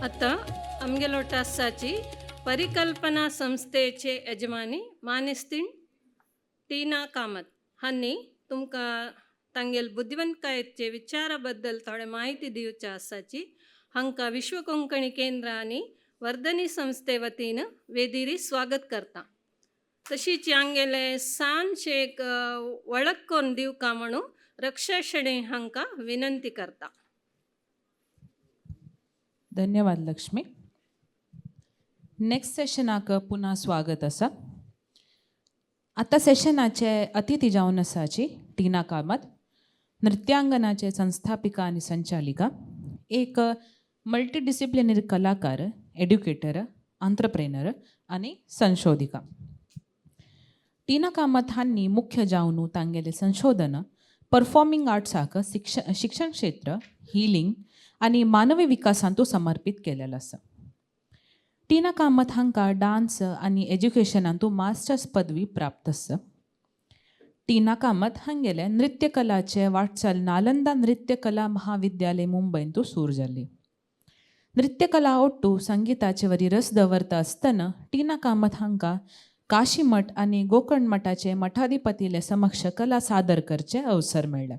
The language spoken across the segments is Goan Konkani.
आतां आमगेलो टासाची परिकल्पना संस्थेचे यजमानी मानेस्तीण टीना कामत हांणी तुमकां तांगेल बुद्धिवंतकायेचे विचारा बद्दल थोडे म्हायती दिवचे आसाची. हांकां विश्व कोंकणी केंद्र आनी वर्धनी संस्थे वतीन वेदिरी स्वागत करता. तशीच हांगेले सानशे एक वळख करून दिवका म्हणून रक्षा शेणै हांकां विनंती करता. धन्यवाद लक्ष्मी. नेक्स्ट सेशनाक पुन्हा स्वागत आसा. आतां सेशनाचे अतिथी जावन आसाची टीना कामत, नृत्यांगनाचे संस्थापिका आनी संचालिका, एक मल्टीडिसिप्लिनरी कलाकार, एड्युकेटर, आंत्रप्रेनर आनी संशोधिका. टीना कामत हांणी मुख्य जावन तांगेले संशोधन परफॉर्मिंग आर्ट्साक शिक्षण क्षेत्र, हिलींग आनी मानवी विकासांतू समर्पीत केलेलो आसा. टीना कामत हांकां डान्स आनी एज्युकेशनांतू मास्टर्स पदवी प्राप्त आसा. टीना कामत हांगेले नृत्यकलाचे वाटचाल नालंदा नृत्यकला महाविद्यालय मुंबयंतू सूर जाली. नृत्यकला ओट्टू संगीताचे वरी रस दवरता आसतना टीना कामत हांकां काशी मठ आनी गोकर्ण मठाचे मठाधिपतीले समक्ष कला सादर करचे अवसर मेळ्ळें.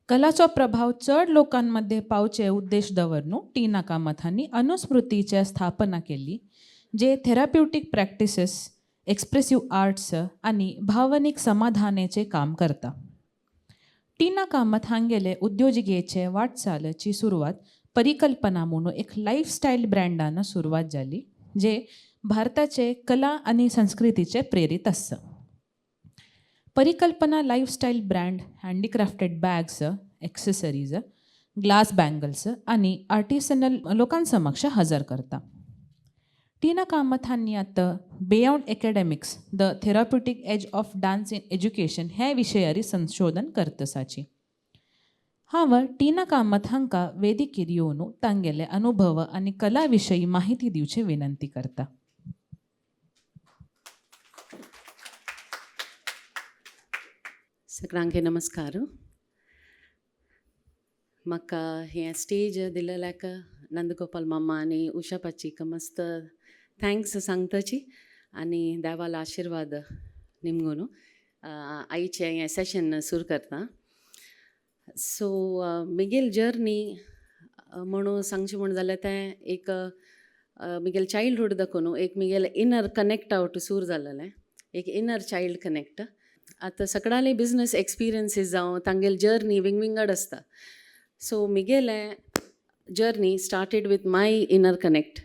कलाचो प्रभाव चड लोकांमध्ये पावचे उद्देश दवरनु टीना कामत हांणी अनुस्मृतीचे स्थापना केली, जे थेराप्युटीक प्रॅक्टिसेस, एक्सप्रेसिव्ह आर्ट्स आनी भावनीक समाधानाचे काम करता. टीना कामत हांगेले उद्योजिकेचे वाटचालची सुरवात परिकल्पना म्हणून एक लायफस्टायल ब्रँडान सुरवात जाली, जे भारताचे कला आनी संस्कृतीचे प्रेरीत आसा. Parikalpana lifestyle brand handicrafted bags, accessories, glass bangles आनी आर्टिसनल लोकांसमक्ष हजर करता. टीना कामत हांणी आतां beyond academics the therapeutic edge of dance in education ह्या विशयारी संशोधन करतसाची. हांव टीना कामत हांकां वेदिकेर येवन तांगेले अनुभव आनी कला विशयी माहिती दिवची विनंती करता. सगळ्यांक नमस्कार. म्हाका हें स्टेज दिलेल्याक नंदगोपाल मामा आनी उषा पाचीक मस्त thanks सांगताची आनी देवालो आशिर्वाद निमगून आयचें हें सेशन सुरू करता. सो म्हगेल जर्नी म्हणून सांगचें म्हूण जाल्यार तें एक म्हगेल चायल्डहूड दाखोवन एक म्हगेल इनर कनेक्ट आवट सूर जालेलें, एक इनर चायल्ड कनेक्ट. आतां सगळ्यांले बिजनस एक्सपिरियन्सीस जावं तांगेले जर्नी विंगविंगड आसता. सो म्हगेलें journey started with my inner connect.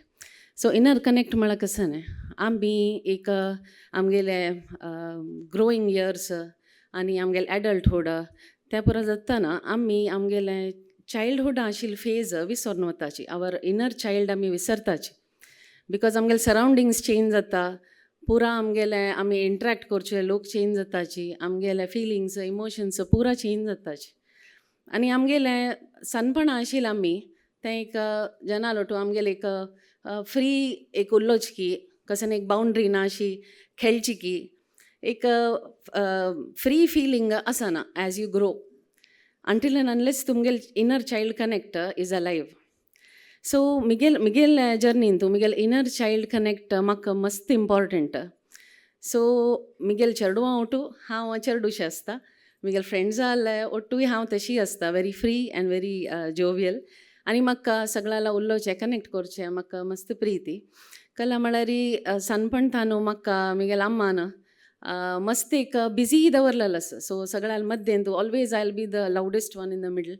So inner connect म्हळ्यार कशें न्ही, आमी एक आमगेले ग्रोईंग इयर्स आनी आमगेले एडल्टहूड त्या पुरो जाताना आमी आमगेले चायल्डहूड आशिल्ले फेज विसरून वताची, our inner child आमी विसरताची, because आमगेले सरावंडिंग्स चेंज जाता, पुरा आमगेले आमी इंट्रॅक्ट करचे लोक चेंज जाताची, आमगेले फिलिंग्स इमोशन्स पुरा चेंज जाताची. आनी आमगेले सनपणां आशिल्लें आमी तें एक जनालोटू आमगेले एक फ्री एक उल्लोच की कशें एक बाउंड्री ना अशी खेळची की एक फ्री फिलींग आसना as you grow until and unless तुमगेल inner child connect is alive. So Miguel Miguel जर्नीन तूं मिगेल इनर चायल्ड कनेक्ट म्हाका मस्त इम्पॉर्टंट. सो मिगेल चेडवां ओटू हांव चेडूशें आसता, मिगेल फ्रेंड्स जाल्यार ओटूय हांव तशी आसता, very free and very jovial. आनी म्हाका सगळ्याला उलोवचें कनेक्ट करचें म्हाका मस्त प्रिती. कला म्हळ्यार सनपणतान म्हाका मिगेल अम्मान मस्त एक बिजी दवरलेलो आसा. सो सगळ्या मद्देन तूं always I will be the loudest one in the middle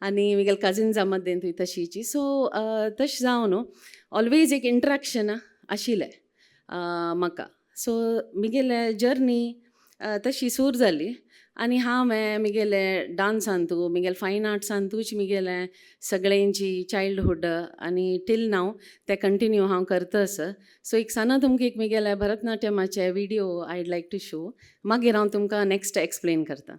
आनी मिगेल कजिन्सा मद्देन तूं तशीची. सो तशें जावन न्हू ऑलवेज एक इंट्रॅक्शन आशिल्लें म्हाका. सो मिगेले जर्नी तशी सूर जाली आनी हांवें मिगेले डांसांतू मिगेले फायन आर्ट्सांतूच मिगेले सगळ्यांची चायल्डहूड आनी टील नाव ते कंटिन्यू हांव करता आसा. सो एक साना तुमकां एक मिगेले भरतनाट्यमाचे video I like to show, मागीर हांव तुमकां नेक्स्ट एक्सप्लेन करता.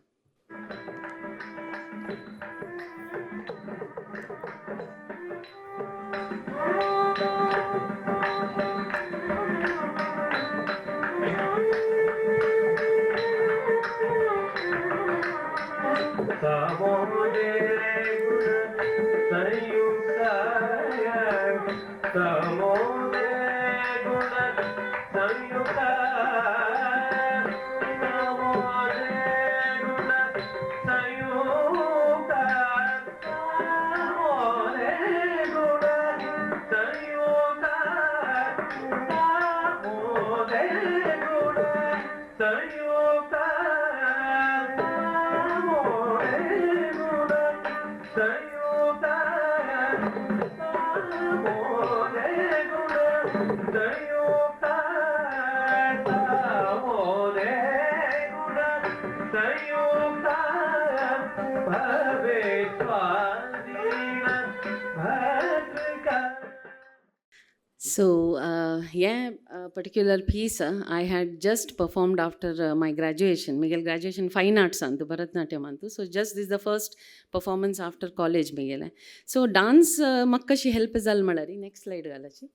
तमोदे गुण संयुक्त, तमोदे गुण संयुक्त, तमोदे गुण संयुक्त, तमोदे गुण संयुक्त, तमोदे गुण संयुक्त, तमोदे गुण संयुक्त, तमोदे गुण संयुक्त, भवे स्वाधीन भद्रका. So, yeah, particular piece I had just performed after my graduation. म्हगेलें graduation fine arts अंतु, Bharatanatyam अंतु. So, just this the first performance after college म्हगेलें. So, dance म्हाका कशी हेल्प जाल म्हळ्यार, नेक्स्ट स्लायड घालाची.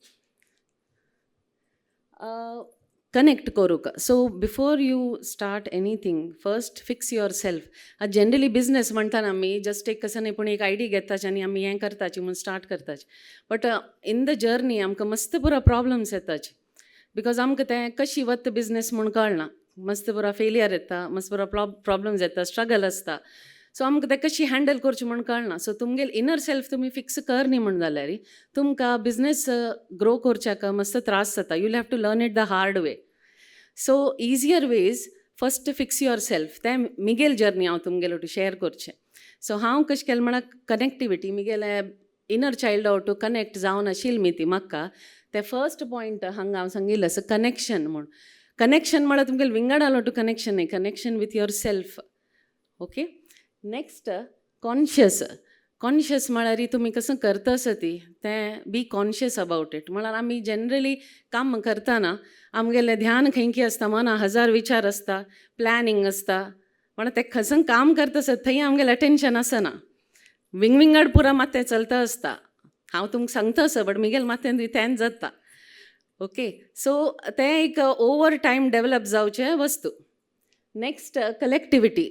कनेक्ट करूंक. So before you start anything, first fix yourself. आतां जनरली बिजनस म्हणटाना आमी जस्ट एक कसं न्ही, पूण एक आयडी घेताची आनी आमी हें करताची म्हूण स्टार्ट करताची, बट इन the journey आमकां मस्त पुरो प्रॉब्लम्स येताची, because आमकां तें कशी वता बिजनस म्हूण कळना. मस्त पुरो फेलियर येता, मस्त पुरो प्रॉब्लम्स येता, स्ट्रगल आसता. सो आमकां तें कशी हँडल करचें म्हूण कळना. सो तुमगेल इनर सेल्फ तुमी फिक्स कर न्ही म्हूण जाल्यार तुमकां बिजनस ग्रो करच्याक मस्त त्रास जाता. You have to learn it the hard way. So easier ways, first fix yourself. तें मिगेल जर्नी हांव तुमगेलो शेअर करचें. सो हांव कशें केलें म्हळ्यार, कनेक्टिविटी, मिगेले इनर चायल्ड टू कनेक्ट जावन आशिल्ली मी ती म्हाका. ते फर्स्ट पॉयंट हांगा हांव सांगिल्लें आसा कनेक्शन म्हूण. कनेक्शन म्हळ्यार तुमगेलें विंगडालो टू कनेक्शन न्ही, connection with yourself, okay? Next, conscious. Conscious म्हळ्यार तुमी कसं करता आसा ती तें बी कॉन्शियस अबावट it. म्हळ्यार आमी जनरली काम करतना आमगेलें ध्यान खंयकी आसता, मना हजार विचार आसता, प्लॅनिंग आसता. म्हळ्यार तें खंयसन काम करता आसता थंय आमगेलें अटेन्शन आसना. विंगविंगड पुरा माथें चलता आसता. हांव तुमकां सांगता आसा, बट म्हगेलें माथ्यान तेंच जाता, ओके? सो तें एक ओवर टायम डेवलप जावचें वस्तू. नेक्स्ट, कलेक्टिविटी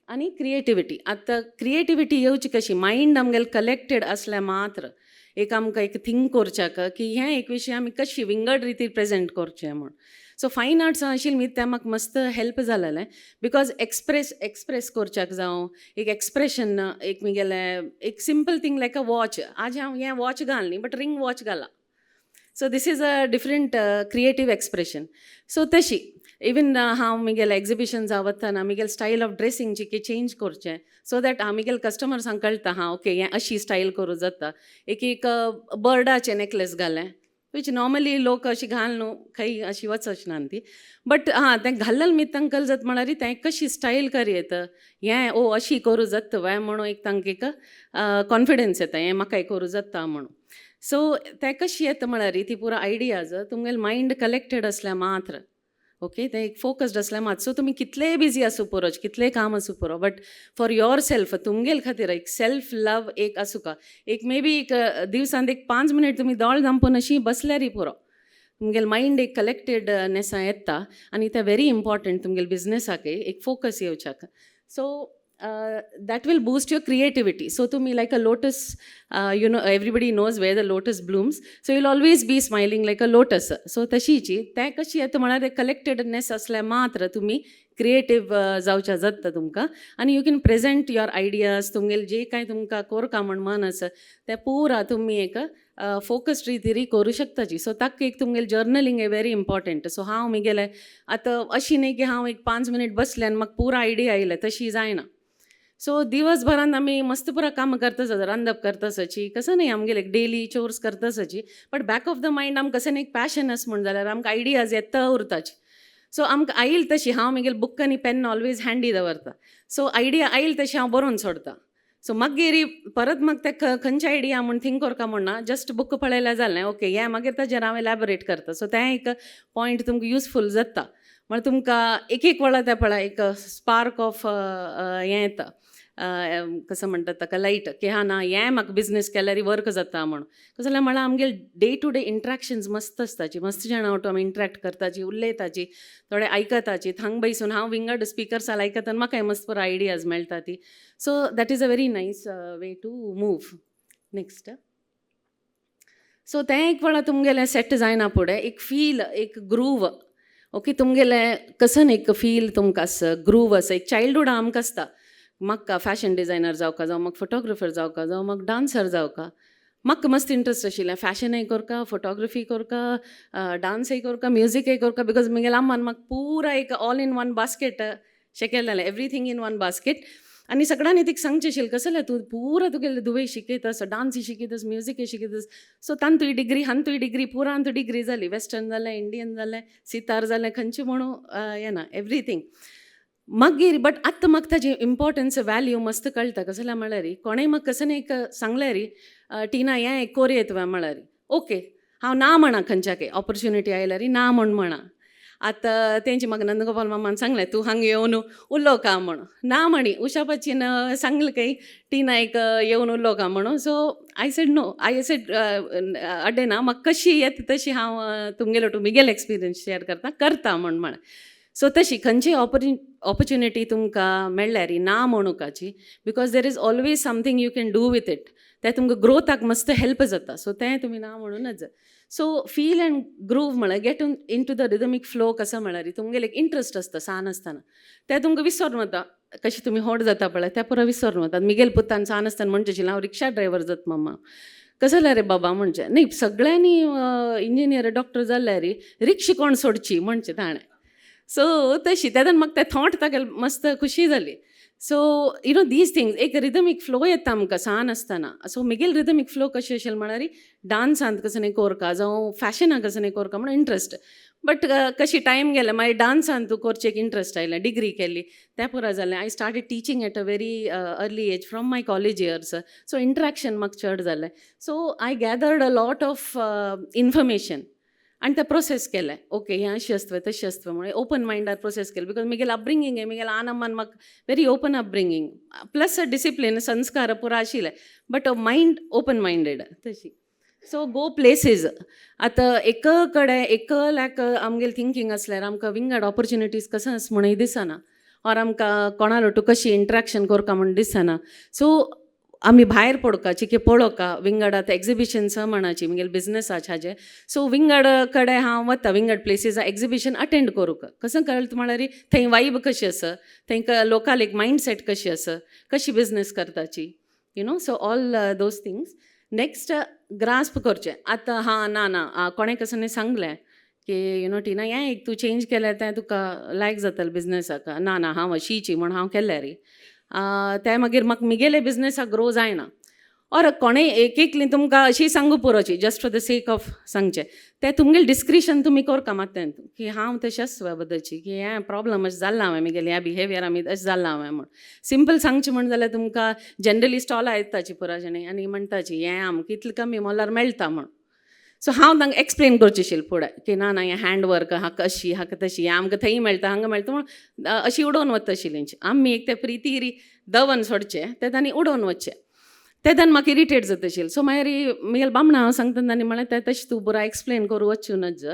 आनी क्रिएटिविटी. आतां क्रिएटिविटी येवची कशी? मायंड आमगेलें कलेक्टेड आसल्यार मात्र एक आमकां एक थिंक करच्याक की हें एक विशय आमी कशी विंगड रितीर प्रेजेंट करचें म्हूण. सो फायन आर्ट्स आशिल्ली न्ही, तें म्हाका मस्त हेल्प जालेलें, because express करच्याक जावं एक एक्सप्रेशन एक म्हगेलें एक simple thing like a watch. आज हांव हें वॉच घाल न्ही, बट रिंग वॉच घाला. So this is a different creative expression. So तशी इवन हांव म्हगेलें एग्जिबिशन्सां वतना म्हगेलें स्टायल ऑफ ड्रेसिंग चिके चेंज करचें, सो that हांव म्हगेले कस्टमर्सांक कळटा, हां ओके, हें अशी स्टायल करूं जाता. एक एक बर्डाचें नेकलेस घालें, which normally लोक अशी घाल न्हू, खंय अशी वचच ना ती, बट हां तें घाल्लें मीत तांकां कल जाता, म्हळ्यार तें कशी स्टायल कर येता हें, ओ अशी करूं जाता वे म्हणून एक तांकां एक कॉन्फिडन्स येता, हें म्हाकाय करूं जाता म्हणून. सो तें कशी येता म्हळ्यार ती पुरो आयडियाज तुमगेलें मायंड कलेक्टेड आसल्यार मात्र, ओके? तें एक फोकस्ड आसल्यार मात. सो तुमी कितलेय बिजी आसूं पुरो, कितलेय काम आसूं पुरो, बट फॉर your self, तुमगेल खातीर एक सेल्फ लव एक आसूका. एक मे बी एक दिवसांत एक 5 मिनट तुमी दोळ धांपून अशी बसल्यारय पुरो, तुमगेलें मायंड एक कलेक्टेड नेसा येता आनी तें व्हेरी इम्पॉर्टंट तुमगेले बिजनसाकय एक focus येवच्याक. So that will boost your creativity. So तुमी like a lotus, everybody knows where the lotus blooms, so you'll always be smiling like a lotus. So तशीची तें कशी येता म्हळ्यार कलेक्टेडनेस आसल्यार मात्र तुमी क्रिएटीव जावच्या जाता तुमकां आनी you can present your ideas. तुमगेले जे कांय तुमकां कोरका म्हण मन आसा तें पुरा तुमी एक फोकस्ड रितीरी करूं शकताची. सो ताका एक तुमगेलें जर्नलिंग हें व्हेरी इम्पॉर्टंट. सो हांव म्हगेलें आतां अशी न्ही की हांव एक 5 मिनट बसलें आनी म्हाका पुरा आयडिया आयले, तशी जायना. सो दिवसभरान आमी मस्त पुरा कामां करता आसता, रांदप करता आसाची, कसं न्ही, आमगेले डेली चोर्स करता आसाची, but back of the mind आमकां कसं एक पॅशन आसा म्हण जाल्यार आमकां आयडियाज येता उरताची. सो आमकां आयल तशी हांव म्हगेले बूक आनी पेन ऑलवेज हँडी दवरता. सो आयडिया आयल तशी हांव बरोवन सोडटा. सो मागीर परत म्हाका ते खंयचे आयडिया म्हूण थिंक करका म्हण ना, जस्ट बूक पळयल्यार जालें, ओके. हें मागीर ताजेर हांव एलॅबोरेट करता. सो तें एक पॉयंट तुमकां युजफूल जाता. म्हळ्यार तुमकां एक एक वेळा तें पळय एक स्पार्क ऑफ हें येता, कसं म्हणटात ताका, लायट, की हां ना, हें म्हाका बिजनस केल्यार वर्क जाता म्हूण. कसो जाल्यार म्हळ्यार आमगेले डे टू डे इंट्रॅक्शन्स मस्त आसताची. मस्त जाणां वांटो आमी इंट्रॅक्ट करताची, उलयताची, थोडे आयकताची. थांग बैसून हांव विंगड स्पिकर्सां आयकता आनी म्हाकाय मस्त बरो आयडियाज मेळटा ती. So that is a very nice way to move. Next. So तें एक वेळा तुमगेलें सेट जायना फुडें एक फील, एक ग्रूव, ओके, तुमगेलें कसन एक फील तुमकां आसा, ग्रूव आसा. एक चायल्डहूड आमकां आसता, म्हाका फॅशन डिजायनर जावका, जावं म्हाका फोटोग्राफर जावका, जावं म्हाका डांसर जावका. म्हाका मस्त इंट्रस्ट आशिल्लें, फॅशनय करका, फोटोग्राफी करका, डांसय करका, म्युजीकय करका, because म्हगेल्या अम्मान म्हाका पुरा एक ऑल इन वन बास्केट शिकयलेलें, एवरीथींग इन वन बास्केट. आनी सगळ्यांनी तिका सांगचें आशिल्लें, कसलें तूं पुरा तुगेलें धुवे शिकयतस, डांसूय शिकयतस, म्युजीकय शिकयतस. सो तांतूय डिग्री, हांतूय डिग्री, पुरा हांतू डिग्री जाली. वेस्टर्न जालें, इंडियन जालें, सितार जालें, खंयचें म्हणून येना, एवरीथींग. मागीर बट आतां म्हाका ताजी इम्पोर्टन्स, वॅल्यू मस्त कळटा. कसलें म्हळ्यार, कोणें म्हाका कसलें एक सांगलें री, टिना, हें एक कोरये तुवें म्हळ्यार, ओके, हांव ना म्हणा. खंयच्याकय ऑपॉर्च्युनिटी आयल्यार ना म्हण म्हणा. आतां तेंचे म्हाका नंदगोपाल मामान सांगलें, तूं हांगा येवन उलोवका म्हण. ना म्हणी. उषापाचीन सांगलें खंय, टिना एक येवन उलोवका म्हणून. So I said no, I said अड्डे ना, म्हाका कशी येता तशी हांव तुमगेलो टू म्हगेले एक्सपिरियन्स शेअर करता करता म्हण म्हळें. सो तशी खंयची ऑपॉर्च्युनिटी तुमकां मेळ्ळ्यार ना म्हणुकाची, because there is always something you can do with it. तें तुमकां ग्रोथाक मस्त हेल्प जाता. सो तें तुमी ना म्हणूनच. सो फील अँड ग्रूव म्हळ्यार get into the rhythmic flow. कसो म्हळ्यार, तुमगेलें एक इंट्रस्ट आसता सान आसतना, तें तुमकां विसरून वता. कशें तुमी होड जाता पळय, तें पुरो विसरून वतात. मिगेल पुतान सान आसतना म्हणचें आशिल्लें, हांव रिक्षा ड्रायवर जाता मम्मा. कसं जालें रे बाबा म्हणजे, न्ही सगळ्यांनी इंजिनियर, डॉक्टर जाल्यार रिक्षा कोण सोडची म्हणचें ताणें. सो तशी तेन्ना म्हाका तें थॉट तागेलें मस्त खुशी जाली. So you know these things, एक रिदमीक फ्लो येता आमकां सान आसतना. सो म्हगेल रिदमीक फ्लो कशें आशिल्लें म्हळ्यार, डांसांत कसो न्ही कोरका, जावं फॅशनाक कसो न्ही कोरका म्हणून इंट्रस्ट. बट कशी टायम गेले, मागीर डांसान तूं करचें एक इंट्रस्ट आयलें, डिग्री केली, तें पुरो जालें. I started teaching at a very early age, from my college years. So interaction म्हाका चड जालें. So I gathered a lot of information आनी तें प्रोसेस केलें. ओके, हें अशें आसता, तशें आसता म्हणून ओपन मायंडार प्रोसेस केलें, because म्हगेलें अपब्रिंगींग, म्हगेलें आनम्मान म्हाका very open upbringing, plus discipline, संस्कार पुरो आशिल्ले, बट मायंड ओपन मायंडेड तशी. सो गो प्लेसीस. आतां एक कडेन एक लायक आमगेलें थिंकींग आसल्यार आमकां विंगड ऑपॉर्च्युनिटीज कसो आसा म्हणूय दिसना, ऑर आमकां कोणा लोटू कशी इंट्रॅक्शन करका म्हूण दिसना. सो आमी भायर पडोवका की पळोवका विंगड. आतां एग्जिबिशन्स म्हणाची, म्हगेले बिजनसाचे हाजे, सो विंगड कडेन हांव वता, विंगड प्लेसीस एग्जिबिशन अटेंड करूंक. कसो कळटा म्हळ्यार, थंय वायब कशी आसा, थंय लोकाल एक मायंड सेट कशी आसा, कशी business करताची, so all those things. Next, grasp करचें. आतां हां, ना ना, कोणें कसो न्ही सांगलें की you know टिना, हें एक तूं चेंज केल्यार तें तुका लायक जातलें बिजनसाक. ना ना, हांव अशीची म्हूण हांव केल्यार तें मागीर म्हाका मिगेले बिजनसाक ग्रो जायना. ऑर कोणें एक एकली तुमकां अशी सांगू पुरोची, just for the sake of सांगचें, तें तुमगेलें डिस्क्रिशन, तुमी करका मात तें की हांव तशेंच बद्दलची की हें प्रॉब्लम अशें जाल्लां हांवें, म्हगेलें ह्या बिहेवियर आमी अशें जाल्लां हांवें म्हूण सिंपल सांगचें म्हण जाल्यार, तुमकां जनरली स्टॉलां येताची पुरा जाणें आनी म्हणटाची, हें आमकां इतलें कमी मोलार मेळटा म्हूण. सो हांव तांकां एक्सप्लेन करचें आशिल्लें फुडें की ना ना, हें हँड वर्क, हाका अशी, हाका तशी, हें आमकां थंय मेळटा, हांगा मेळटा म्हूण अशी उडोवन वता आशिल्ली. आमी एक ते प्रितीरी दवन सोडचें तें तांणी उडोवन वचचें, तेन्ना म्हाका इरिटेट जाता आशिल्लें. सो मागीर म्हगेल्या बामणा हांव सांगता, तांणी म्हळें, तें तशें तूं बरो एक्सप्लेन करूं वचूं नज,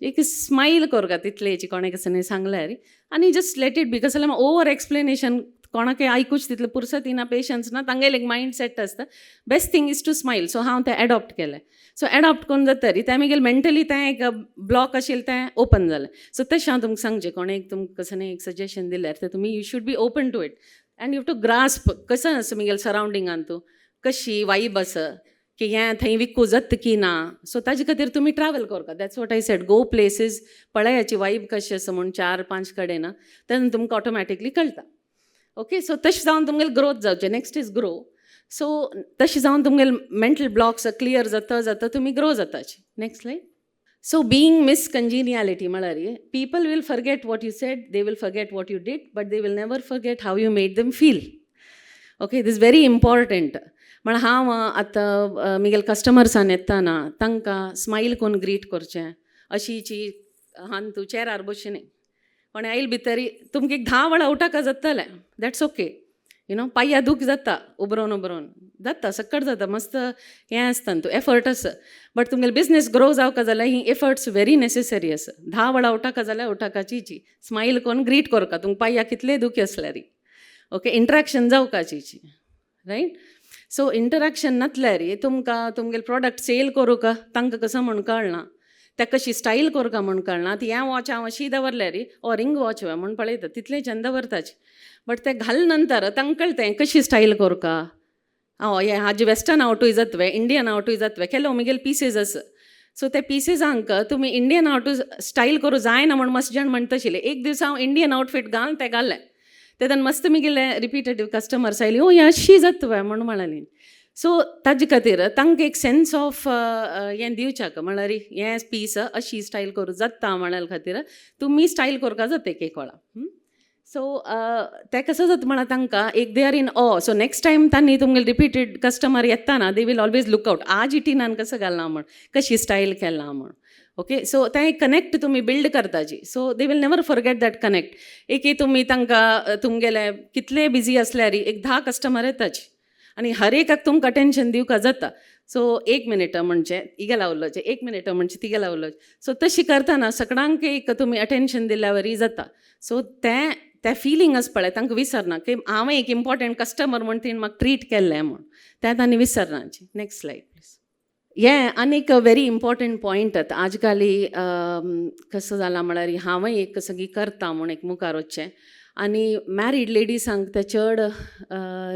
एक स्मायल कर तितलेची कोणें कसो सांगल्यार आनी just let it be. कसलें जाल्यार ओवर एक्सप्लेनेशन कोणाकय आयकूच तितलें पुरसत ना, पेशन्स ना, तांगेलें एक मायंड सेट आसता. Best thing is to smile. So हांव तें एडॉप्ट केलें. सो एडॉप्ट करून जातरी तें म्हगेलें मेंटली तें एक ब्लॉक आशिल्लें, तें ओपन जालें. सो तशें हांव तुमकां सांगचें, कोणें एक तुमकां कसलें एक सजेशन दिल्यार तें तुमी, you should be open to it and you have to grasp कसो आसा म्हगेलें सरावंडिंगान, तूं कशी वायब आसा की हें थंय विकू जाता की ना. सो ताजे खातीर तुमी ट्रॅवल करता. That's what I said, go places, पळयाची वायब कशी आसा म्हूण चार पांच कडेन, तेन्ना तुमकां ऑटोमॅटिकली कळटा. ओके, सो तशें जावन तुमगेलें ग्रोथ जावचें. Next is grow. सो तशें जावन तुमगेले मेंटल ब्लॉक्स क्लियर जाता जाता तुमी grow जाताची. Next slide. So being Miss Congeniality म्हळ्यार, people will forget what you said, they will forget what you did, but they will never forget how you made them feel. Okay, this very important. म्हण हांव आतां म्हगेले कस्टमर्सान येताना तांकां स्मायल करून ग्रीट करचें, अशीची हान तूं चेरार बसचें न्ही. कोणें आयल भितरी तुमकां एक 10 वेळा उठाका जातलें, that's okay. पांया दूख जाता, उबरोन उबरोन जाता, सक्कट जाता, मस्त हें आसता न्हू, एफर्ट आसा. बट तुमगेले बिजनेस ग्रो जावका जाल्यार ही एफर्ट्स व्हेरी नेसेसरी आसा. 10 वेळा उठाका जाल्यार उठाकाचीची, स्मायल करून ग्रीट करका, तुमकां पांया कितले दुखी आसल्यार. ओके, इंट्रॅक्शन जावकाचीची, रायट. सो इंटराक्शन नातल्यार तुमकां तुमगेले प्रोडक्ट सेल करूंक तांकां कसो म्हूण कळना, ते कशी स्टायल करका म्हूण कळना. आतां हें वॉच हांव अशी दवरल्यार ओ रिंग वॉच म्हूण पळयता, तितलें चंद दवरताच, बट ते घाल नंतर तांकां कळटा हें कशी स्टायल करका. हय, हें हाजे वेस्टर्न आवटूय जातवे, इंडियन आवटूय जातवे, केलो म्हगेले पिसीस आसा. सो ते पिसीसांक तुमी इंडियन आवटू स्टायल करूं जायना म्हूण मस्त जाण म्हणटा आशिल्ले. एक दीस हांव इंडियन आउटफीट घालून ते घाल्लें, तेन्ना मस्त म्हगेले रिपीटेड कस्टमर्स आयली, ओ हें अशी जातवे म्हूण म्हणली. सो ताजे खातीर तांकां एक सेन्स ऑफ हें दिवच्याक, म्हळ्यार हें पीस अशी स्टायल करूं जाता म्हणल्या खातीर तुमी स्टायल करपाक जाता एक एक वेळा. सो तें कसो जाता म्हळ्यार तांकां एक they are in awe. So next time तांणी तुमगेले रिपीटेड कस्टमर येतना they will always look out, आज टिनान कसो घालना म्हूण, कशी स्टायल केला म्हूण. ओके, सो तें एक कनेक्ट तुमी build करताची, so they will never forget that connect. एक तुमी तांकां तुमगेले कितले बिजी आसल्यार एक 10 कस्टमर येताची आनी हर एकाक तुमकां अटेन्शन दिवपाक जाता. सो एक मिनिट म्हणजे इगे लावलोचें, एक मिनिट म्हणजे तिगे लावलोचें. सो तशी करतना सगळ्यांक एक तुमी अटेन्शन दिल्या वरी जाता. सो तें तें फिलींग आसा पळय तांकां विसरना की हांवें एक इम्पॉर्टंट कस्टमर म्हूण तिणें म्हाका ट्रीट केल्लें म्हूण, तें तांणी विसरना. Next slide please. हें आनी एक व्हेरी इम्पॉर्टंट पॉयंट. आतां आजकाली कसो जालां म्हळ्यार हांवूय एक सगळीं करता म्हूण एक मुखार वचचें, आनी मॅरीड लेडीसांक ते चड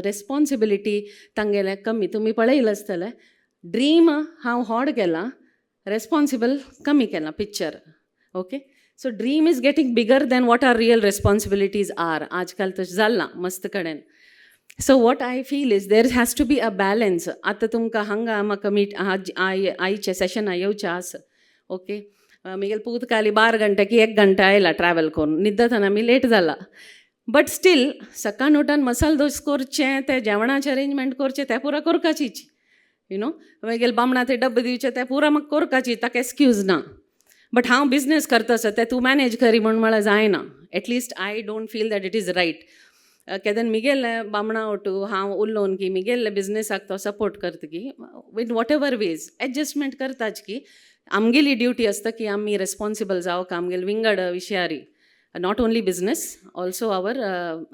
रेस्पोन्सिबिलिटी तांगेलें कमी. तुमी पळयलें आसतलें, ड्रीम हांव व्हड केलां, रेस्पोन्सिबल कमी केलां picture. Okay, so dream is getting bigger than what our real responsibilities are. आजकाल तशें जालां मस्त कडेन. So what I feel is there has to be a balance. आतां तुमकां हांगा म्हाका मीट आज आयच्या सेशना येवचें आसा. ओके, म्हगेले पूत काली 12 घंटे की 1 घंटा आयला ट्रॅवल करून, न्हिदतना आमी लेट जाला, बट स्टील सकाळ उठान मसाल दोस करचें, तें जेवणाचें अरेंजमेंट करचें, तें पुरा करपाचीच, you know. मागीर बामणा ते डब्बे दिवचे, तें पुरा म्हाका करपाची, ताका एक्सक्यूज ना. बट हांव बिजनेस करता आसा, तें तूं मॅनेज करी म्हूण म्हळ्यार जायना. At least I don't feel that it is right. केदन मिगेले बामणा ओटू हांव उलोवन की मिगेले बिजनेसाक तो सपोर्ट करता की in what ever ways adjustment करताच की आमगेली ड्युटी आसता की आमी रेस्पॉन्सिबल जावंक आमगेले विंगड विशयारी, not only business, also our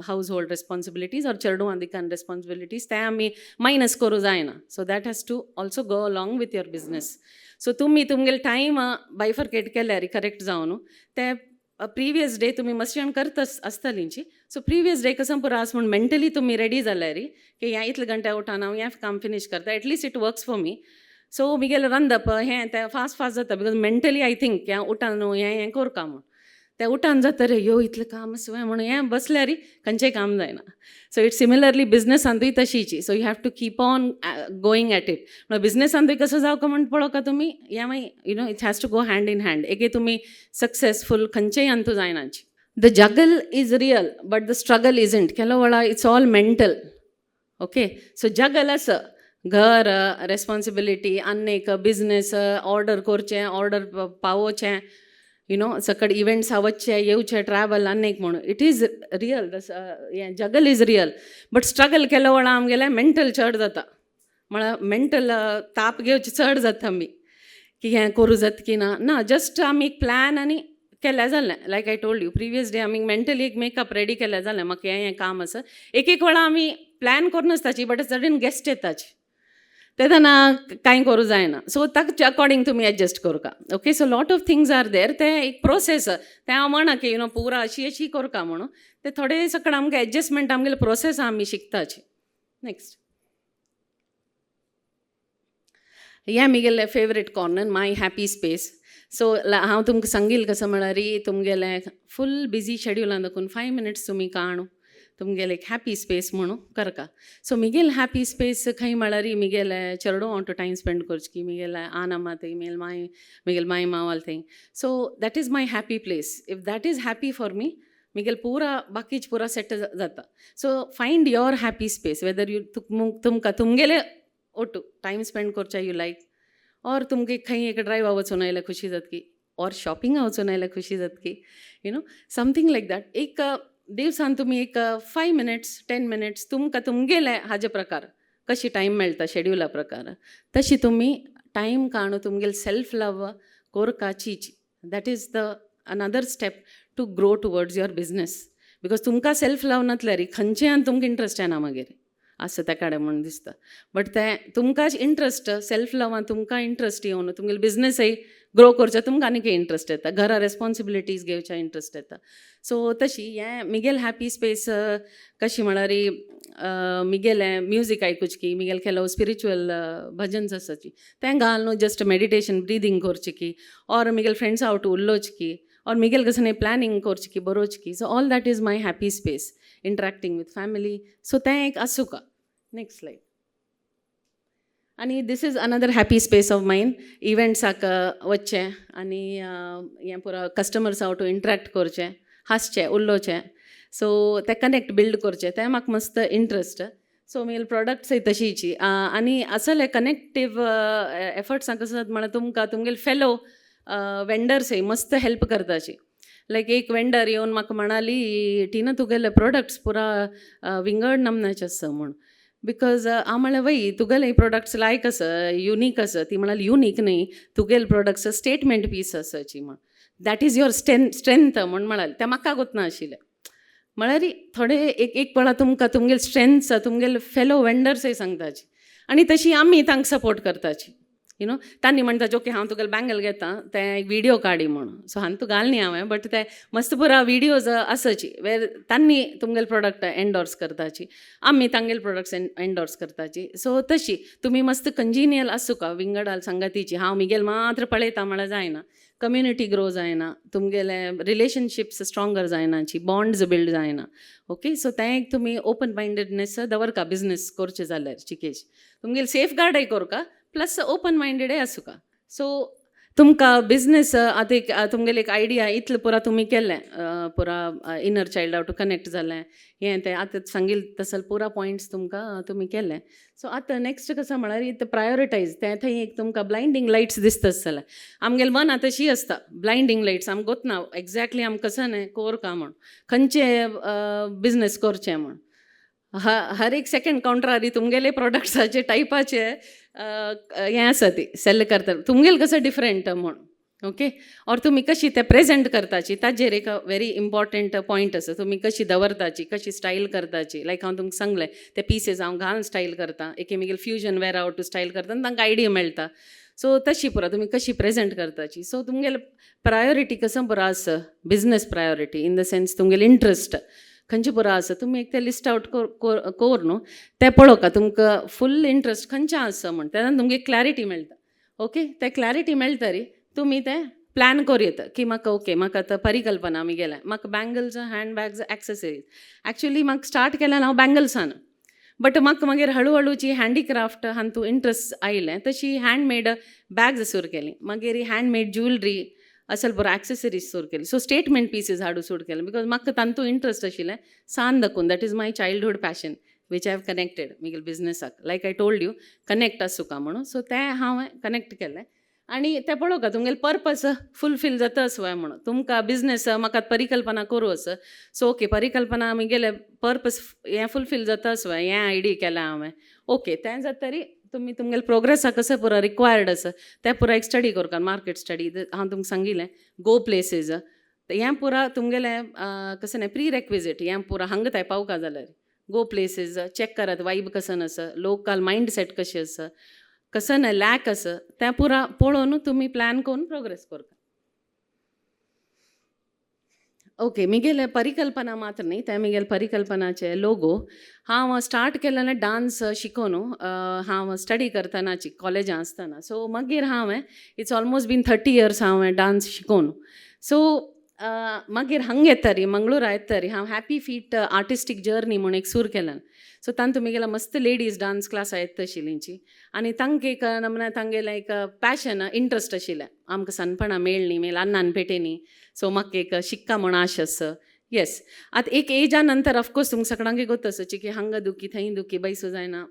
household responsibilities or चेडवां दिकान रेस्पॉन्सिबिलिटीज, ते आमी मायनस करूं जायना. So that has to also go along with your business. So तुमी तुमगेले टायम बायफर्केट केल्यार करेक्ट जावन ते प्रिवियस डे तुमी मस्त करता आसतलींची. सो प्रिवियस डे कसो पुरो आसा म्हूण मेंटली तुमी रेडी जाल्यार की ह्या इतले घंटे उठान हांव हें काम फिनीश करता, at least it works for me. So म्हगेलें रांदप हें तें फास्ट फास्ट जाता, because mentally I think हें उठान न्हू हें हें करका म्हूण. तें उठान जाता रे यो इतलें काम आसा म्हणून हें बसल्यार खंयचें काम जायना. सो it similarly बिजनसांतूय तशीच. So you have to keep on going at it. म्हणल्यार बिजनसांतूय कसो जावका म्हण पळोवका तुमी हें मागीर you know it has to go hand in hand. एके तुमी सक्सेसफूल खंयचेय Antu जायनाची. The juggle is real but the struggle isn't. केलो वेळा it's all mental. Okay, so juggle आसा, घर रेस्पॉन्सिबिलिटी आनी एक बिजनेस, ऑर्डर करचें, ऑर्डर पावोवचें, you know सकट इव्हेंट्स वचचे येवचे, ट्रॅवल आनी एक म्हणून it is real. हें juggle is real but struggle केलो वेळा आमगेलें मेंटल चड जाता, म्हळ्यार मेंटल ताप घेवचे चड जाता आमी की हें करूं जाता की ना. ना, जस्ट आमी एक प्लॅन आनी केल्यार जालें. Like I told you, previous day आमी मेंटली एक मेकअप रेडी केल्यार जालें, म्हाका हें हें काम आसा. एक एक वेळा आमी प्लॅन करून आसताची, बट सडन गेस्ट येताची, तेन्ना कांय करूं जायना. सो ताका अकॉर्डिंग तुमी एडजस्ट करका. Okay, so lot of things are there. तें एक प्रोसेस, तें हांव म्हणा की you know पुरा अशी अशी करका म्हणून, ते थोडे सकड आमकां एडजस्टमेंट आमगेले प्रोसेस आमी शिकताची. नेक्स्ट, हें म्हगेलें favourite corner, my happy space. So हांव तुमकां सांगील कसो म्हळ्यार तुमगेलें फूल बिजी शेड्युलान दाखोवन 5 मिनट्स तुमी काणू तुमगेलें एक हॅपी स्पेस म्हणून करका. सो म्हगेलें हॅपी स्पेस खंय म्हळ्यार म्हगेलें चेडो हांव टू टायम स्पेंड करचें की म्हगेलें आन थंय, म्हगेलें माय, म्हगेलें माय मावाल थंय. So that is my happy place. If that is happy for me, म्हगेलें पुरा बाकीच पुरा सेट जाता. So find your happy space, whether you तुमकां तुमगेलें ओटू टायम स्पेंड करचें you like, or तुमकां खंय एक ड्रायव्हा वचून आयल्यार खुशी जातकी, ऑर शॉपिंगा वचून आयल्यार खुशी जातकी, you know something like that. एक दिवसान तुमी एक 5 मिनट्स 10 मिनट्स तुमकां तुमगेलें हाजे प्रकार कशी टायम मेळटा शेड्युला प्रकार तशी तुमी टायम काडून तुमगेले सेल्फ लव कोरकाचीच. That is the another step to grow towards your business, because तुमकां सेल्फ लव नासल्यार खंयचें आनी तुमकां इंट्रस्ट येना मागीर. आसा त्या कडेन म्हूण दिसता. बट तें तुमकांच इंट्रस्ट, सेल्फ लवान तुमकां इंट्रस्ट येवन तुमगेले बिजनसय ग्रो करचो तुमकां आनीक इंट्रस्ट येता, घरा रेस्पॉन्सिबिलिटीज घेवच्या इंट्रस्ट येता. सो तशी हें मिगेल हॅपी स्पेस कशी म्हळ्यार मिगेलें म्युजीक आयकुची, मिगेल केलो स्पिरिच्युअल भजन्स आसाची तें घाल न्हू, जस्ट मेडिटेशन ब्रिदींग करची की ऑर मिगेल फ्रेंड्स आवट उलोवची की ऑर मिगेल कसं न्ही प्लॅनिंग करची की बरोवची की. So all that is my happy space, interacting with family. So तें एक आसुका. Next slide. आनी this is another happy space of mine. इव्हेंट्साक वचचें आनी हें पुरो कस्टमर्स आवट इंटरेक्ट करचें, हांसचें, उलोवचें, सो तें कनेक्ट बिल्ड करचें, तें म्हाका मस्त इंट्रस्ट. सो म्हगेले प्रोडक्ट्सय तशीची. आनी असले कनेक्टीव एफर्ट्सां कसो जाता म्हळ्यार तुमकां तुमगेले फेलो वेंडर्सय मस्त हेल्प करताची. लायक एक वेंडर येवन म्हाका म्हणाली, टिना, तुगेले प्रोडक्ट्स पुरा विंगड नमनाचे आसा म्हूण. Because हांव म्हणलें, वय, तुगेले प्रोडक्ट्स लायक आसा, युनीक आसा. ती म्हणाली, युनीक न्ही, तुगेले प्रोडक्ट्स स्टेटमेंट पीस आसाची म्हण, that is your strength म्हूण म्हणाली. तें म्हाका गोतना आशिल्लें. म्हळ्यार थोडे एक एक वेळा तुमकां तुमगेले स्ट्रेंथ्स तुमगेले फेलो वेंडर्सय सांगताची आनी तशी आमी तांकां सपोर्ट करताची. You know, तांणी म्हणटाचे, ओके, हांव तुगेले बँगल घेता, तें एक विडियो काडी म्हणून. सो हांवें तूं घालनी हांवें, बट ते मस्त पुरा विडियोज आसाची वेर तांणी तुमगेले प्रोडक्ट एन्डोर्स करताची, आमी तांगेले प्रोडक्ट्स एन्डोर्स करताची. सो तशी तुमी मस्त कंजिनियल आसूका विंगडाल सांगातीची. हांव मिगेल मात्र पळयता म्हळ्यार जायना, कम्युनिटी ग्रो जायना, तुमगेले रिलेशनशिप्स स्ट्रॉंगर जायनाची, बॉन्ड्स बिल्ड जायना. ओके, सो तें एक तुमी ओपन मायंडेडनेस दवरका बिजनस करचें जाल्यार. चिकेज तुमगेले सेफ गार्डय करका, प्लस ओपन मायंडेडय आसुका. सो तुमकां बिजनस आतां एक तुमगेले एक आयडिया इतलें पुरा तुमी केलें, पुरा इनर चायल्ड आवट कनेक्ट जालें, हें तें आतां सांगील तसल पुरा पॉयंट्स तुमकां तुमी केलें. सो आतां नेक्स्ट कसो म्हळ्यार इत प्रायोरिटायज. तें थंय एक तुमकां ब्लायंडींग लायट्स दिसता जाल्यार, आमगेलें मन आतां तशी आसता, ब्लायंडींग लायट्स. आमकां गोतना एग्जॅक्टली आमकां कसं न्ही कोर का म्हूण, खंयचे बिजनस करचें म्हूण. हर एक सेकंड कावंटरार तुमगेले प्रोडक्ट्साचे टायपाचे हें आसा, ती सेल करता. तुमगेले कसं डिफरंट म्हूण, ओके, ऑर तुमी कशी ते प्रेजेंट करताची ताजेर एक व्हेरी इम्पॉर्टंट पॉयंट आसा. तुमी कशी दवरताची, कशी स्टायल करताची. लायक हांव तुमकां सांगलें, ते पिसीस हांव घालून स्टायल करता, एक म्हगेले फ्युजन वेर आवट स्टायल करता आनी तांकां आयडिया मेळटा. सो तशी पुरो तुमी कशी प्रेजेंट करताची. सो तुमगेले प्रायोरिटी कसं पुरो आसा, business priority in the sense तुमगेले इंट्रस्ट खंयचे पुरो आसा, तुमी एक तें लिस्ट आवट कोर न्हू, तें पळोवका तुमकां फूल इंट्रस्ट खंयचें आसा म्हण. तेन्ना तुमगे क्लॅरिटी मेळटा. ओके, तें क्लॅरिटी मेळटरी तुमी तें प्लॅन करूं येता की म्हाका, ओके, म्हाका आतां परिकल्पना आमी गेल्या, म्हाका bangles, hand bags, accessories. Actually म्हाका स्टार्ट केल्यान हांव बँगल्सान, बट म्हाका मागीर हळू हळूची हँडीक्राफ्ट हातूंत इंट्रस्ट आयलें. तशी हँडमेड बॅग्स सुरू केली, मागीर हँडमेड ज्युलरी असल बरो एक्सेसरीज सुरू केली. सो स्टेटमेंट पिसीस हाडूं सुरू केलें because म्हाका तांतू इंट्रस्ट आशिल्लें सान दाखून. That is my childhood passion which I have connected म्हगेले बिजनसाक. Like I told you, connect आसूका म्हणून. सो तें हांवें कनेक्ट केलें आनी तें पळोवका तुमगेलें पर्पस फुलफील जाता वय म्हणून. तुमकां बिजनस म्हाका परिकल्पना करूं आसा. सो ओके, परिकल्पना म्हगेलें पर्पस हें फुलफील जाता वय, हें आयडी केलां हांवें. ओके, तें जातरी तुमी तुमगेले प्रोग्रेसाक कसो पुरो रिक्वायर्ड आसा तें पुरो एक स्टडी करता. मार्केट स्टडी हांव तुमकां सांगिल्लें, गो प्लेसीस, हें पुरा तुमगेलें कसं न्ही प्री रेक्विजीट. हें पुरा हांगा थंय पावका जाल्यार गो प्लेसीस, चॅक करात वायब कसन आसा, लोकल मायंड सेट कशी आसा, कसं न्ही लॅक आसा, तें पुरा पळोवन तुमी प्लॅन करून प्रोग्रेस करता. ओके, मिगेले परिकल्पना मात्र न्ही, तें मिगेले परिकल्पनाचे लोगो. हांव स्टार्ट केलेलें डांस शिकोवन, हांव स्टडी करतनाची कॉलेजां आसतना. सो मागीर हांवें, it's almost been 30 years हांवें डांस शिकोवन. सो मागीर हांगा येतरी, मंगळूरा येतरी, हांव हॅपी फीट आर्टिस्टीक जर्नी म्हूण एक सूर केल्यान. सो तांतू म्हगेले मस्त लेडीज डांस क्लास येता आशिल्लींची आनी तांकां एक नमूने तांगेलें एक पॅशन इंट्रस्ट आशिल्लें, आमकां सनपणां मेळ्ळीं मेल अन्नान पेटेनी. सो म्हाका एक शिक्का म्हूण आश आसा. येस, आतां एक एजा नंतर ऑफकोर्स तुमकां सगळ्यांक गोत आसा की हांगा दुखी, थंय दुखी, बैसू जायना,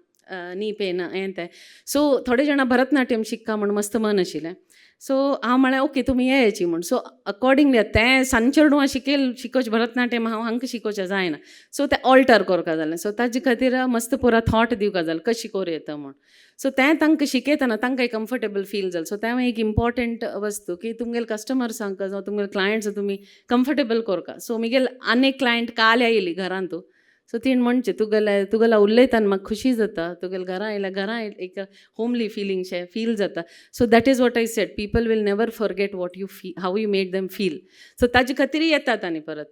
नी पेन, हें तें. सो थोडे जाणां भरतनाट्यम शिक्का म्हूण मस्त मन आशिल्लें. सो हांव म्हळें, ओके, तुमी येयाची म्हूण. सो अकॉर्डिंगली तें सान चेडवां शिकेल शिकोवचें भरतनाट्यम हांव हांकां शिकोवचें जायना. सो तें ऑल्टर करपा जालें. सो ताजे खातीर मस्त पुरा थॉट दिवपा जालें कशी करूं येता म्हूण. सो तें तांकां शिकयतना तांकां कम्फर्टेबल फील जालें. सो तें एक इम्पॉर्टंट वस्तू की तुमगेले कस्टमर्सांक जावं तुमगेले क्लायंट्स तुमी कम्फर्टेबल करका. सो म्हगेले आनी एक क्लायंट काल आयली घरांतू. सो तीण म्हणचें तुगेलें तुगेलो उलयताना म्हाका खुशी जाता, तुगेल्या घरा आयल्यार घरा एक होमली फिलींग शें फील जाता. So that is what I said, people will never forget what you fee how you made them feel. So ताजे खातीरय येतात आनी परत,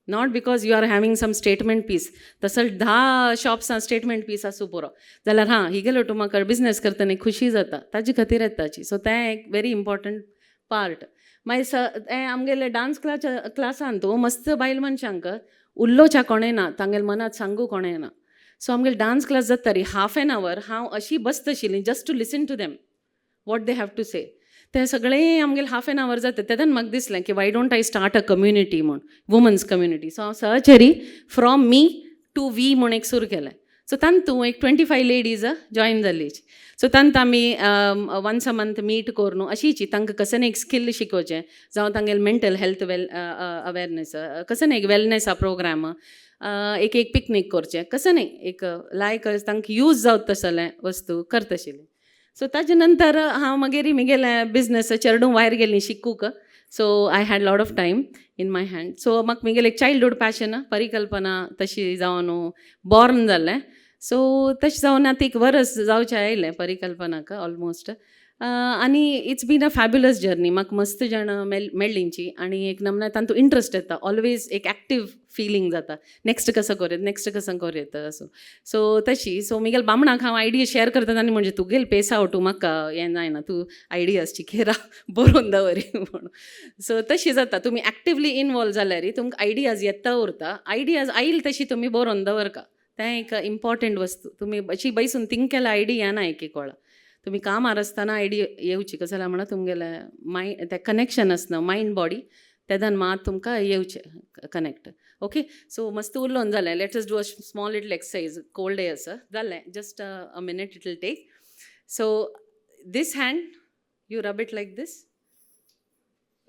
not because you are having some statement piece. तसो 10 शॉप्सां स्टेटमेंट पीस आसूं पुरो जाल्यार हां हिगेलो तूं म्हाका बिजनेस करतना खुशी जाता, ताजे खातीर येताची. सो तें एक व्हेरी इम्पॉर्टंट पार्ट. मागीर स हें आमगेले डांस क्लासान तूं मस्त बायल मनशांक उल्लोवच्या कोणें ना, तांगेले मनांत सांगू कोणें ना. सो आमगेले डांस क्लास जाता री हाफ एन our हांव अशी बसताशिल्ली just to listen to them what they have to say. तें सगळें आमगेलें हाफ एन our जाता तेन्ना म्हाका दिसलें की why don't I start a community म्हूण, वुमन्स कम्युनिटी. सो हांव Sahachari from me to we म्हूण एक सुरू केलें. सो तातूंत एक 25 लेडीज जॉयन जाल्ली. सो तांत आमी वन्स अ मंथ मीट करून अशीच तांकां कसं एक स्किल शिकोवचें, जावं तांगेले मेंटल हेल्थ वेल अवेरनेस, कसं एक वेलनेसा प्रोग्राम, एक एक पिकनीक करचें, कसं न्ही एक लायक तांकां यूज जावत तसलें वस्तू करताशिल्ली. सो ताजे नंतर हांव मागीर म्हगेलें बिजनस चेडूं भायर गेलीं शिकूंक. So I had lot of time in my hand. So म्हाका म्हगेलें एक चायल्डहूड पॅशन परिकल्पना तशी जावन बॉर्न जालें. सो तशें जावन आतां एक वरस जावचें आयलें परिकल्पनाक ऑलमोस्ट. आनी it's been a fabulous journey. म्हाका मस्त जाणां मेळ्ळींची आनी एक नमना तांतूं इंट्रस्ट येता, ऑलवेज एक एक्टीव फिलींग जाता, नेक्स्ट कसो करूं, नेक्स्ट कसो करूं येता असो. सो तशी सो म्हगेल्या बामणाक हांव आयडिया शेअर करता आनी म्हणजे तुगेले पेसाव तूं म्हाका हें जायना, तूं आयडियाज चिकेरा बरोवन दवर म्हणून. सो तशी जाता, तुमी एक्टिवली इनवॉल्व जाल्यार तुमकां आयडियाज येता उरता, आयडियाज आयल तशी तुमी बरोवन दवरका, तें एक इम्पॉर्टंट वस्तू. तुमी अशी बैसून थिंक केल्या आयडिया येना एक एक वेळा, तुमी कामार आसतना आयडिया येवची, कसो जाल्यार म्हणा तुमगेलें मायंड तें कनेक्शन आसना मायंड बॉडी, तेदन मात तुमकां येवचें कनेक्ट. ओके, सो मस्त उलोवन जालें. Let us do a small little exercise. Cold day आसा जालें, just a minute it will take. So this hand you rub it like this,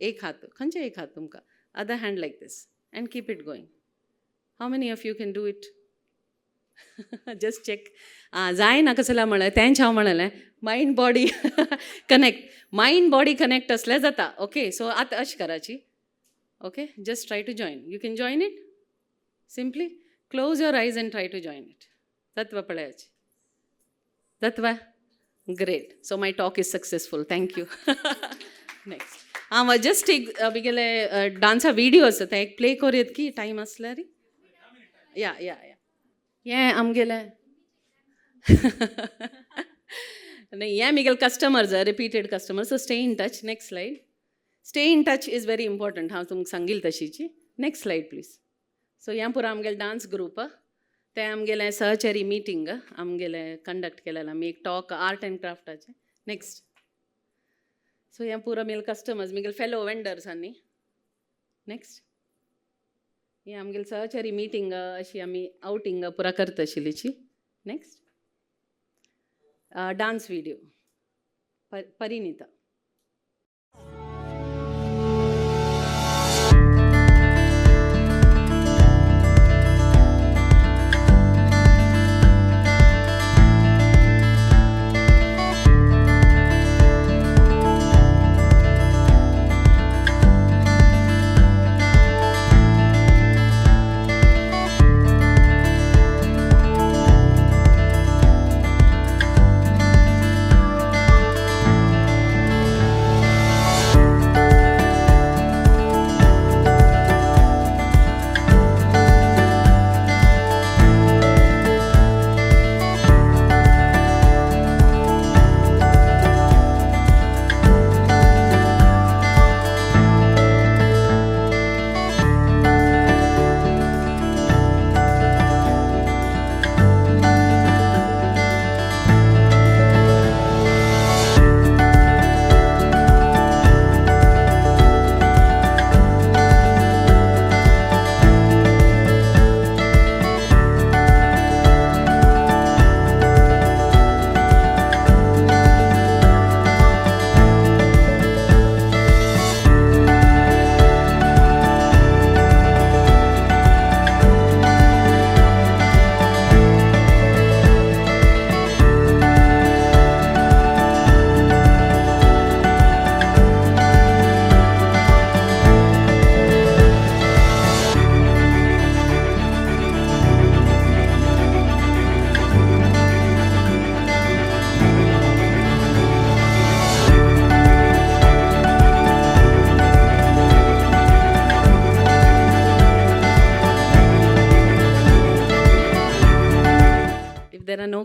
एक हात खंयचें एक हात तुमकां, other hand like this and keep it going. How many of you can do it? Just check. आं जायना कसं जाल्यार म्हणलें तेंच हांव म्हणलें mind body connect, mind body connect आसल्यार जाता. ओके, सो आतां अशें कराची. Okay, just try to join. You can join it simply close your eyes and try to join it. जातवा पळयाची जातवा. Great. So my talk is successful, thank you. Next हांव जस्ट एक म्हगेले डांसा विडियो आसा तें एक प्ले करूं की टायम आसल्यार. या या या हें आमगेलें न्ही, हें म्हगेले customers, repeated customer. So stay in touch. Next slide. Stay in touch is very important, हांव तुमकां सांगील तशीची. Next slide please. सो हें पुरो आमगेलें डांस ग्रूप, तें आमगेलें सहचरी मिटींग आमगेलें कंडक्ट केलेलें आमी एक टॉक आर्ट एंड क्राफ्टाचें. नेक्स्ट. सो हें पुरो म्हगेले कस्टमर्स, म्हगेले फेलो वेंडर्स आनी. नेक्स्ट. हें आमगेलें सहचरी मिटींग अशी आमी आवटींग पुरा करता आशिल्लीची. Next. Dance video Parinita.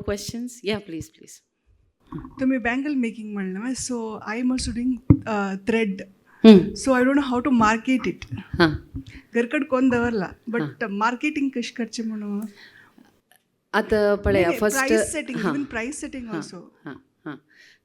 Questions? Yeah, please, please. तुम्ही बँगल मेकिंग म्हणलं, so I am also doing thread, so I don't know how to market it. हां. घरकड कोण दवरला, बट मार्केटिंग कशें करचें म्हणून. आतां पळया, first Price setting, even price setting also. हां हां,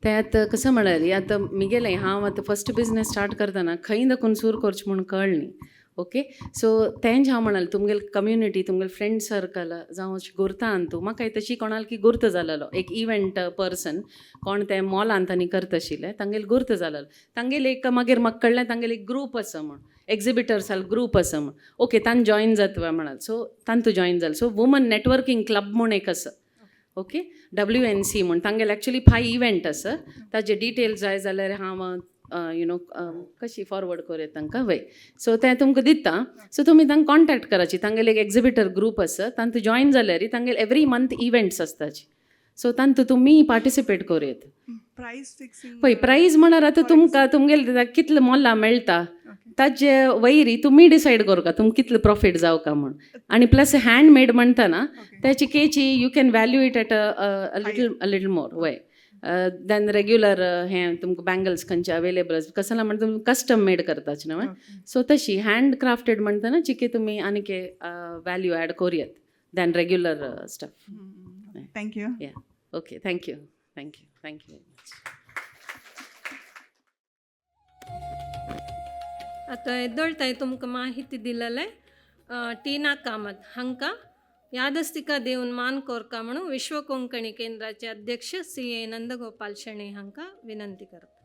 तें आतां कसं म्हळ्यार, आतां मिगेलें हांव आतां फस्ट बिजनेस स्टार्ट करतना खंय दाखून सुरू करचें म्हूण कळ्ळें न्ही. ओके, सो तेंच हांव म्हणाल, तुमगेले कम्युनिटी, तुमगेले फ्रेंड सर्कल जावं अशें गुर्तां तूं म्हाका तशी कोणाल की गुर्त जालेलो एक इव्हेंट पर्सन कोण ते मॉलांत आनी करता आशिल्ले, तांगेले गुर्त जालेलो. तांगेले एक मागीर म्हाका कळ्ळें तांगेले एक ग्रूप आसा म्हूण, एक्झिबिटर्स ग्रूप आसा म्हूण. ओके, तांकां जॉयन जाता म्हणाल, सो तांतू जॉयन जालें. सो वुमन नेटवर्किंग क्लब म्हूण एक आसा, ओके, WNC म्हूण. तांगेले एक्चुली फाय इव्हेंट आसा. ताजे डिटेल्स जाय जाल्यार हांव you know कशी फॉरवर्ड करूं तांकां वय, सो तें तुमकां दिता. सो तुमी तांकां कॉन्टेक्ट कराची. तांगेले एक एक्झिबिटर ग्रूप आसा, तांतू जॉयन जाल्यार तांगेले एवरी मंथ इव्हेंट्स आसताची, सो तांतू तुमी पार्टिसिपेट करूं येता. प्रायस फिक्सिंग? पळय, प्रायस म्हळ्यार आतां तुमकां तुमगेले कितले मोलां मेळटा ताजे वयरी तुमी डिसायड करूं तुमकां कितले प्रॉफीट जावका म्हूण. आनी प्लस हँड मेड म्हणटना त्याची केची you can value it at a little more वय दॅन रेग्युलर. हें तुमकां बँगल्स खंयचे अवेलेबल कसं ना म्हणटा, तुमी कस्टम मेड करताच न्हय, सो तशी हँड क्राफ्टेड म्हणटना चिके तुमी आनीक व्हॅल्यू ॲड करूयात than regular stuff. Thank you. Yeah, okay, thank you, thank you, thank you very much. आतां येदोळताय तुमकां माहिती दिलेले टीना कामत हांकां यादस्तिका देवन मान कोरका म्हणून विश्व कोंकणी केंद्राचे अध्यक्ष CA Nandgopal Shenoy हांकां विनंती करता.